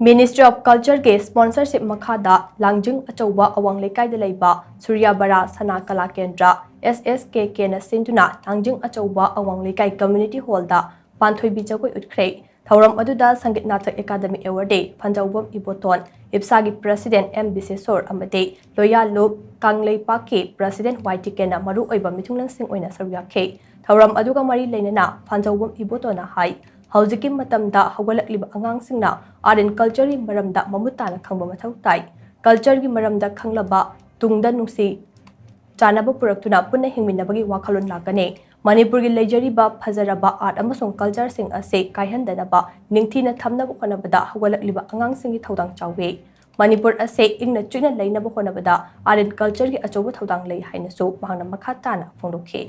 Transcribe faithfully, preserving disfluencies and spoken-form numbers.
Ministry of Culture ꯒꯤ sponsorship ꯃꯈꯥꯗ ꯂꯥꯡꯖꯤꯡ ꯑꯆꯧꯕ ꯑꯋꯥꯡ ꯂꯩꯀꯥꯏꯗ ꯂꯩꯕ ꯁꯨꯔ꯭ꯌꯥꯕꯔꯥ ꯁꯅꯥ ꯀꯂꯥ ꯀꯦꯟꯗ꯭ꯔ, S S K K ꯅ ꯁꯤꯟꯗꯨꯅ ꯂꯥꯡꯖꯤꯡ ꯑꯆꯧꯕ ꯑꯋꯥꯡ ꯂꯩꯀꯥꯏ community hall ꯗ ꯄꯥꯟꯊꯣꯏꯕꯤ ꯖꯒꯣꯏ ꯎꯠꯈ꯭ꯔꯦ꯫ ꯊꯧꯔꯝ ꯑꯗꯨꯗ ꯁꯪꯒꯤꯠ ꯅꯥꯇꯛ ꯑꯦꯀꯥꯗꯃꯤ awardee ꯐꯟꯖꯧꯕꯝ ꯏꯕꯣꯇꯣꯟ, ꯏꯞꯁꯥꯒꯤ president M ꯕꯤꯁꯦꯁꯣꯔ ꯑꯃꯗꯤ ꯂꯣꯌꯥꯂꯨꯞ ꯀꯪꯂꯩꯄꯥꯛꯀꯤ president Y T K ꯅ ꯃꯔꯨ ꯑꯣꯏꯕ ꯃꯤꯊꯨꯡꯂꯦꯟꯁꯤꯡ ꯑꯣꯏꯅ ꯁꯔꯨꯛ ꯌꯥꯈꯤ꯫ ꯊꯧꯔꯝ ꯑꯗꯨꯒ ꯃꯔꯤ ꯂꯩꯅꯅ ꯐꯟꯖꯧꯕꯝ ꯏꯕꯣꯇꯣꯟꯅ ꯍꯥꯏ, ꯍꯧꯖꯤꯛꯀꯤ ꯃꯇꯝꯗ ꯍꯧꯒꯠꯂꯛꯂꯤꯕ ꯑꯉꯥꯡꯁꯤꯡꯅ art and culture ꯒꯤ ꯃꯔꯝꯗ ꯃꯃꯨꯠ ꯇꯥꯅ ꯈꯪꯕ ꯃꯊꯧ ꯇꯥꯏ꯫ Culture ꯒꯤ ꯃꯔꯝꯗ ꯈꯪꯂꯕ ꯇꯨꯡꯗ ꯅꯨꯡꯁꯤ ꯆꯥꯟꯅꯕ ꯄꯨꯔꯛꯇꯨꯅ ꯄꯨꯟꯅ ꯍꯤꯡꯃꯤꯟꯅꯕꯒꯤ ꯋꯥꯈꯜꯂꯣꯟ ꯂꯥꯛꯀꯅꯤ꯫ ꯃꯅꯤꯄꯨꯔꯒꯤ ꯂꯩꯖꯔꯤꯕ ꯐꯖꯔꯕ art ꯑꯃꯁꯨꯡ culture ꯁꯤꯡ ꯑꯁꯤ ꯀꯥꯏꯍꯟꯗꯅꯕ ꯅꯤꯡꯊꯤꯅ ꯊꯝꯅꯕ ꯍꯣꯠꯅꯕꯗ ꯍꯧꯒꯠꯂꯛꯂꯤꯕ ꯑꯉꯥꯡꯁꯤꯡꯒꯤ ꯊꯧꯗꯥꯡ ꯆꯥꯎꯏ꯫ ꯃꯅꯤꯄꯨꯔ ꯑꯁꯤ ꯏꯪꯅ ꯆꯤꯛꯅ ꯂꯩꯅꯕ ꯍꯣꯠꯅꯕꯗ art and culture ꯒꯤ ꯑꯆꯧꯕ ꯊꯧꯗꯥꯡ ꯂꯩ ꯍꯥꯏꯅꯁꯨ ꯃꯍꯥꯛꯅ ꯃꯈꯥ ꯇꯥꯅ ꯐꯣꯡꯗꯣꯛꯈꯤ꯫